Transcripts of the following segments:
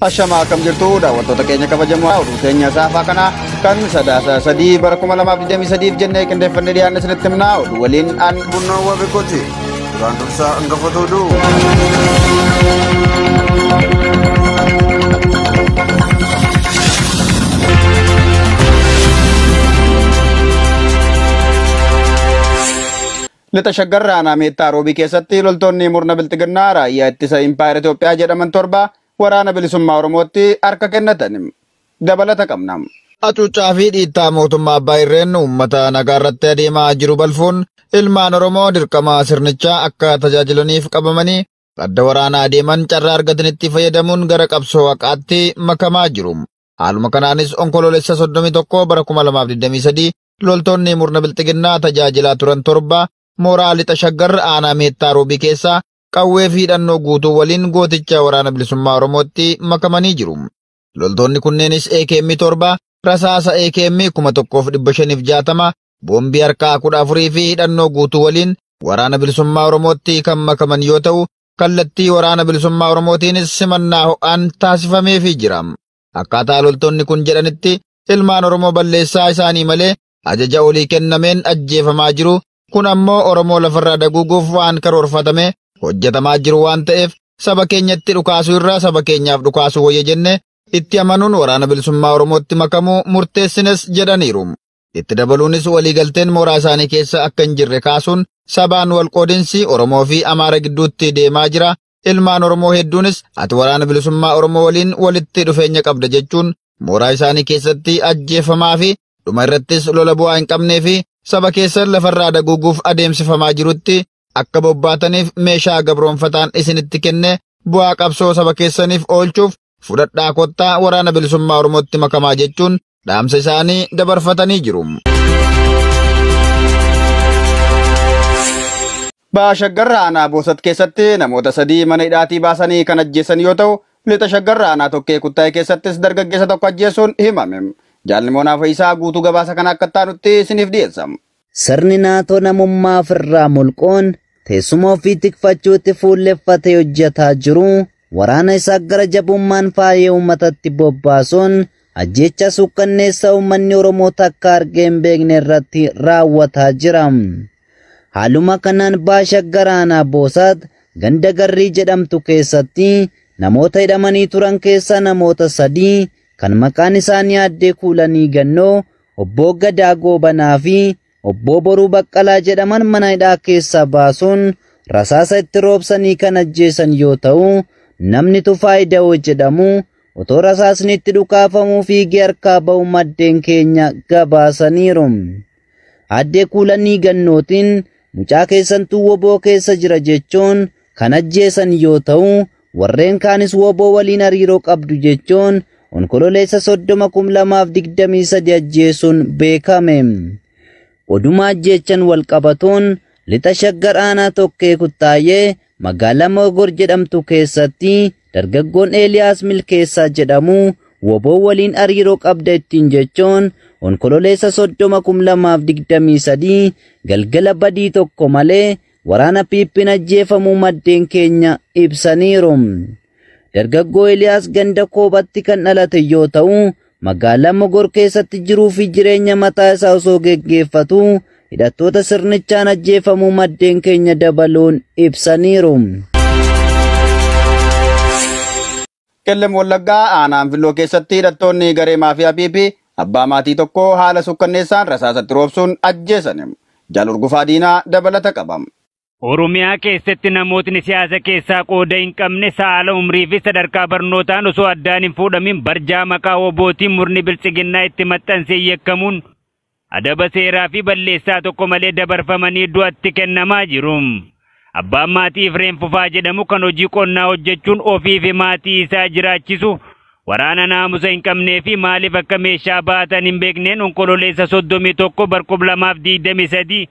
Ashamaa akkam jirtu daawwattoota keenya kabajamoo oduu keenya saafaa kana kan sadaasa 3 bara 2023 jennee qindeeffannee dhiyaanne isinitti himna. Oduu waliin an Bunnoo Wabekooti. Duraan dursaa hangafoota oduu. Lixa Shaggar Aanaa Meettaa Roobii keessatti loltoonni murna bilxiginnaa raayyaa ittisa Impaayera Itoophiyaa jedhaman 7 waraana bilisummaa Oromootti harka kennatan. Dabalata qabna. Hacuuccaa fi dhiittaa mootummaa abbaa irreen uummata nagaa irratti adeemaa jiru balfuun ilmaan Oromoo dirqama sirnichaa akka tajaajilaniif qabamanii adda waraanaa adeeman carraa argatanitti fayyadamuun gara qabsoo haqaatti makamaa jiru. Haaluma kanaanis onkoloolessa 31 bara 2023 loltoonni murna bilxiginnaa tajaajilaa turan 7 mooraa Lixa Shaggar Aanaa Meettaa Roobii keessaa qawwee fi hidhannoo guutuu waliin gooticha waraana bilisummaa Oromootti makamanii jiru. Loltoonni kunneenis AKM 7, rasaasa AKM 1560, boombii harkaa 14 fi hidhannoo guutuu waliin waraana bilisummaa Oromootti kan makaman yoo ta'u, kallattii waraana bilisummaa Oromootiinis simannaa ho'aan taasifameefii jira. Akkaataa loltoonni kun jedhanitti ilmaan Oromoo balleessaa isaanii malee ajaja olii kennameen ajjeefamaa jiru. Kun ammoo Oromoo lafarraa daguuguuf waan karoorfatame hojjetamaa jiru waan ta'eef saba keenyatti dhukaasuu irraa saba keenyaaf dhukaasuu wayya jenne itti amanuun waraana bilisummaa Oromootti makamuu murteessines jedhaniiru. Itti dabaluunis waliigalteen mooraa isaanii keessa akka hin jirre kaasuun sabaan walqoodinsi Oromoo fi Amaara gidduutti deemaa jira. Ilmaan Oromoo hedduunis ati waraana bilisummaa Oromoo waliin walitti dhufeenya qabda jechuun mooraa isaanii keessatti ajjeefamaa fi dhuma irrattis lola bu'aa hin qabnee fi saba keessan lafarraa daguuguuf adeemsifamaa jirutti akka bobbaataniif meeshaa gabroonfataan isinitti kenne bu'aa qabsoo saba keessaniif oolchuuf fudhadhaa kottaa waraana bilisummaa Oromootti makamaa jechuun dhaamsa isaanii dabarfatanii jiru. Baha Shaggar Aanaa Boosat keessatti namoota 3 mana hidhaatii baasanii kan ajjeesan yoo ta'u, Lixa Shaggar Aanaa Tokkee Kuttaayee keessattis dargaggeessa tokko ajjeesuun himame. Jaalli Moonaa Fayisaa guutuu gabaasa kana akka taanutti isiniif dhiyeessa. Sirni naatoo namummaa ofirraa mulquun teessuma ofii tikfachuutti fuulleffatee hojjetaa jiru waraana isaa gara jabummaan faayee uummatatti bobbaasuun ajjeecha suukkanneessa uummanni Oromoo takka argee hin beekne irratti raawwataa jira. Haaluma kanaan Baha Shaggar Aanaa Boosat ganda Garrii jedhamtu keessatti namoota hidhamanii turan keessaa namoota 3 kan maqaan isaanii Addee Kuulanii Gannoo, Obbo Gadaa Goobanaa fi Obbo Boruu Baqqalaa jedhaman mana hidhaa keessaa baasuun rasaasa itti roobsanii kan ajjeesan yoo ta'u, namni Tufaa Ida'oo jedhamu otoo rasaasni itti dhukaafamuu fiigee harkaa ba'u maddeen keenya gabaasaniiru. Addee Kuulanii Gannootiin mucaa keessantuu woboo keessa jira jechuun kan ajjeesan yoo ta'u, warreen kaanis woboo waliin hariiroo qabdu jechuun onkololeessa 30 2023 ajjeesuun beekame. Oduma ajjeechan wal qabatuun Lixa Shaggar Aanaa Tokkee Kuttaayee magaalaa Moogor jedhamtu keessatti dargaggoon Eeliyaas Milkeessaa jedhamu woboo waliin hariiroo qabda ittiin jechuun onkololeessa 30 2023 galgala badii tokko malee waraana Piippiin ajjeefamuu maddeen keenya ibsaniiru. Dargaggoo Eeliyaas ganda Koobatti kan dhalate yoo ta'u, magaalaa Mogor keessatti jiruu fi jireenya mataa isaa osoo geggeeffatu hidhattoota sirnichaan ajjeefamuu maddeen keenya dabaluun ibsaniiru. Qellem Wallaggaa Aanaa Anfilloo keessatti hidhattoonni garee maafiyaa PP abbaa maatii tokko haala sukkanneessaan rasaasatti roobsuun ajjeesan. Jaal Urgufaa Diinaa dabalata qaba. Oromiyaa keessatti namootni siyaasa keessaa qooda hin qabne saala umrii fi sadarkaa barnootaan osoo addaan hin fuudhamin barjaa maqaa wobootiin murni bilxiginnaa itti maxxansee yakkamuun adaba seeraa fi balleessaa tokko malee dabarfamanii du'atti kennamaa jiru. Abbaan maatii Ifreen Fufaa jedhamu kan hojii qonnaa hojjechuun ofii fi maatii isaa jiraachisu waraana naamusa hin qabnee fi maaliif akka meeshaa baatan hin beekneen onkololeessa 31 bara 2023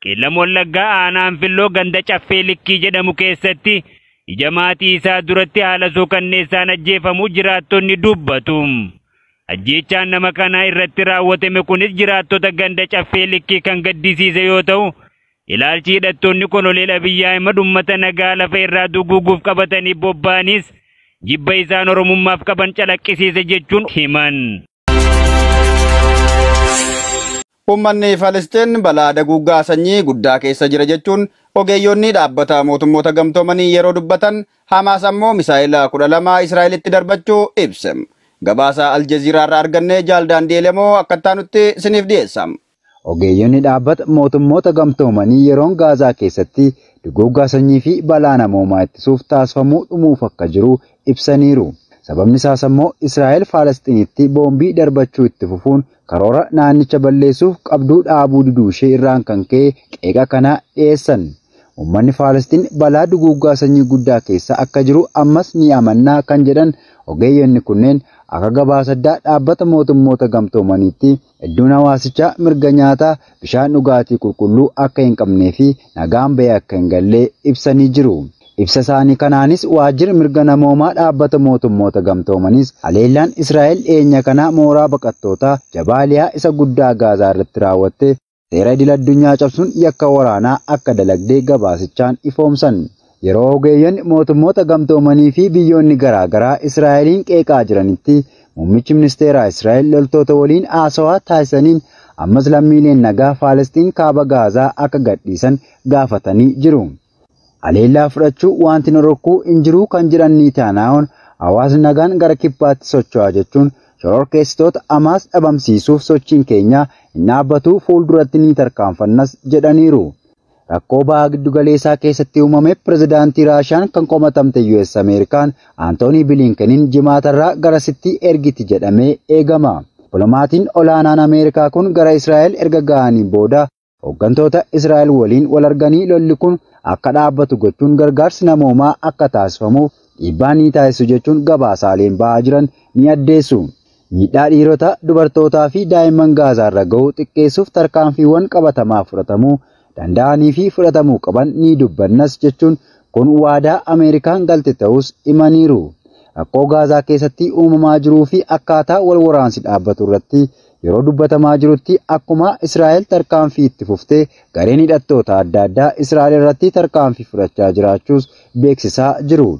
Qeellam Wallaggaa Aanaa Anfilloo ganda Caffee Likkii jedhamu keessatti ija maatii isaa duratti haala suukanneessaan ajjeefamuu jiraattonni dubbatu. Ajjeechaan nama kanaa irratti raawwatame kunis jiraattota ganda Caffee Likkii kan gaddisiise yoo ta'u, ilaalchi hidhattoonni Koloneel Abiyyi Ahimad uummata nagaa lafa irraa duguuguuf qabatanii bobba'anis jibba isaan Oromummaaf qaban calaqqisiise jechuun himan. Uummanni Falastiin balaa daguuggaa sanyii guddaa keessa jira jechuun ogeeyyonni dhaabbata mootummoota gamtoomanii yeroo dubbatan Hamaas ammoo misaa'ila 12 Israa'elitti darbachuu ibse. Gabaasa Aljazeeraa irraa arganne Jaal Daandii Elemoo akka nutti isiniif dhiyeessa. Ogeeyyonni dhaabbata mootummoota gamtoomanii yeroon Gaazaa keessatti duguuggaa sanyii fi balaa namoomaa ittisuuf taasifamuu dhumuuf akka jiru ibsaniiru. Sababni isaas ammoo Israa'el Falasxiinitti boombii darbachuu itti fufuun karoora naannicha balleessuuf qabduu dhaabuu diduu ishee irraan kan ka'e qeeqa kana dhiyeessan. Uummanni Falasxiin balaa duguuggaa sanyii guddaa keessa akka jiru ammas ni amannaa kan jedhan ogeeyyonni kunneen akka gabaasa addaa dhaabbata mootummoota gamtoomaniitti iddoon hawaasichaa mirga nyaataa bishaan dhugaatii qulqulluu akka hin qabnee fi nagaan bahee akka hin galle ibsanii jiru. Ibsa isaanii kanaanis waajjirri mirga namoomaa dhaabbata mootummoota gamtoomaniis haleellaan Israa'el dhiyeenya kana mooraa baqattootaa Jabaaliyaa isa guddaa Gaazaa irratti raawwatte seera idil addunyaa cabsuun yakka waraanaa akka dalagdee gabaasichaan ifoomsan. Yeroo ogeeyyonni mootummoota gamtoomanii fi biyyoonni garaagaraa Israa'eliin qeeqaa jiranitti muummichi ministeeraa Israa'el loltoota waliin haasawaa taasisaniin ammas lammiileen nagaa Falastiin kaaba Gaazaa akka gadhiisan gaafatanii jiru. Haleellaa fudhachuu wanti nu rokkuu hin jiru kan jedhan Netanyahuun hawaasni nagaan gara kibbaatti socho'aa jechuun shororkeessitoota Hamaas dhabamsiisuuf sochiin keenya hin dhaabbatu fuulduratti ni tarkaanfannas jedhaniiru. Rakkoo bahaa giddugaleessaa keessatti uumame pirezidaantii Raashiyaan kan qomatamte US Ameerikaan Antoonii Bilinkeniin jimaatarraa garasitti ergiti jedhamee eegama. Dippiloomatiin olaanaan Ameerikaa kun gara Israa'el erga ga'anii booda hooggantoota Israa'el waliin wal arganii lolli kun akka dhaabbatu gochuun gargaarsi namoomaa akka taasifamuuf dhiibbaa ni taasisu jechuun gabaasaaleen ba'aa jiran ni addeessu. Miidhaa dhiirota, dubartootaa fi daa'imman Gaazaarra gahu xiqqeessuuf tarkaanfiiwwan qabatamaa fudhatamuu danda'anii fi fudhatamuu qaban ni dubbannas jechuun kun waadaa Ameerikaan galte ta'us himaniiru. Rakkoo Gaazaa keessatti uumamaa jiruu fi akkaataa wal waraansi dhaabbatu irratti yeroo dubbatamaa jirutti akkuma Israa'el tarkaanfii itti fuftee gareen hidhattoota adda addaa Israa'el irratti tarkaanfii fudhachaa jiraachuus beeksisaa jiru.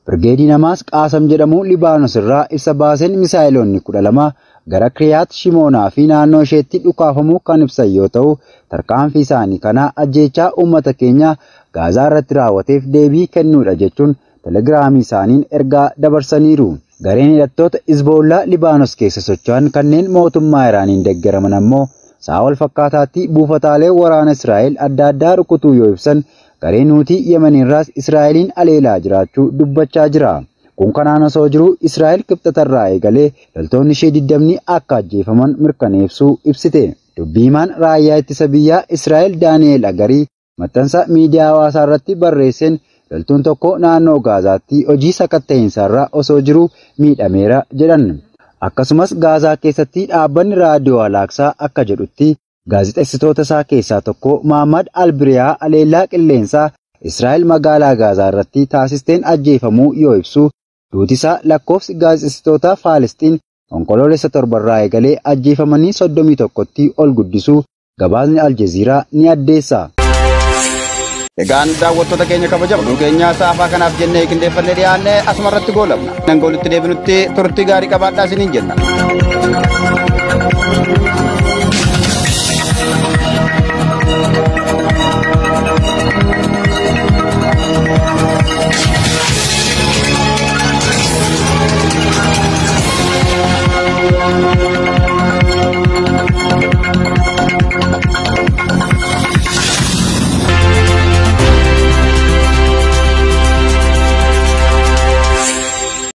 Birgeediin Hamaas Qaasam jedhamu Libaanos irraa ibsa baaseen misaa'eloonni 12 gara Kiriyaat Shimoonaa fi naannoo isheetti dhukaafamuu kan ibsan yoo ta'u tarkaanfii isaanii kana ajjeechaa uummata keenya Gaazaa irratti raawwateef deebii kennuudha jechuun telegiraamii isaaniin ergaa dabarsaniiru. Gareen hidhattoota Hizboollaa Libaanos keessa socho'an kanneen mootummaa Iraaniin deeggaraman ammoo sa'a wal fakkaataatti buufataalee waraana Israa'el adda addaa rukutuu yoo ibsan gareen Huutii Yemen irraas Israa'eliin aleelaa jiraachuu dubbachaa jira. Kun kanaan osoo jiru Israa'el kibxatarraa eegalee loltoonni ishee 20 akka ajjeefaman mirkaneessuu ibsite. Dubbii himaan raayyaa ittisa biyyaa Israa'el Daani'el Agarii maxxansa miidiyaa hawaasaa irratti barreesseen loltuun tokko naannoo Gaazaatti hojii sakatta'insaarra osoo jiru miidhameera jedhan. Akkasumas Gaazaa keessatti dhaabbanni raadiyoo Alaaksaa akka jedhutti gaazexeessitoota isaa keessaa tokko Mohammad Albiriyaa aleellaa qilleensaa Israa'el magaalaa Gaazaa irratti taasisteen ajjeefamuu yoo ibsu duuti isaa lakkoofsi gaazexeessitoota Faalistiin onkoloolessa 7 eegalee ajjeefamanii 31tti ol guddisuu gabaasni Aljazeeraa ni addeessa. Egaan daawwattoota keenya kabajamoo oduu keenya saafaa kanaaf jennee qindeeffannee dhiyaanne asuma irratti goolabna. Hanga walitti deebinutti turtii gaarii qabaadhaa isiniin jenna.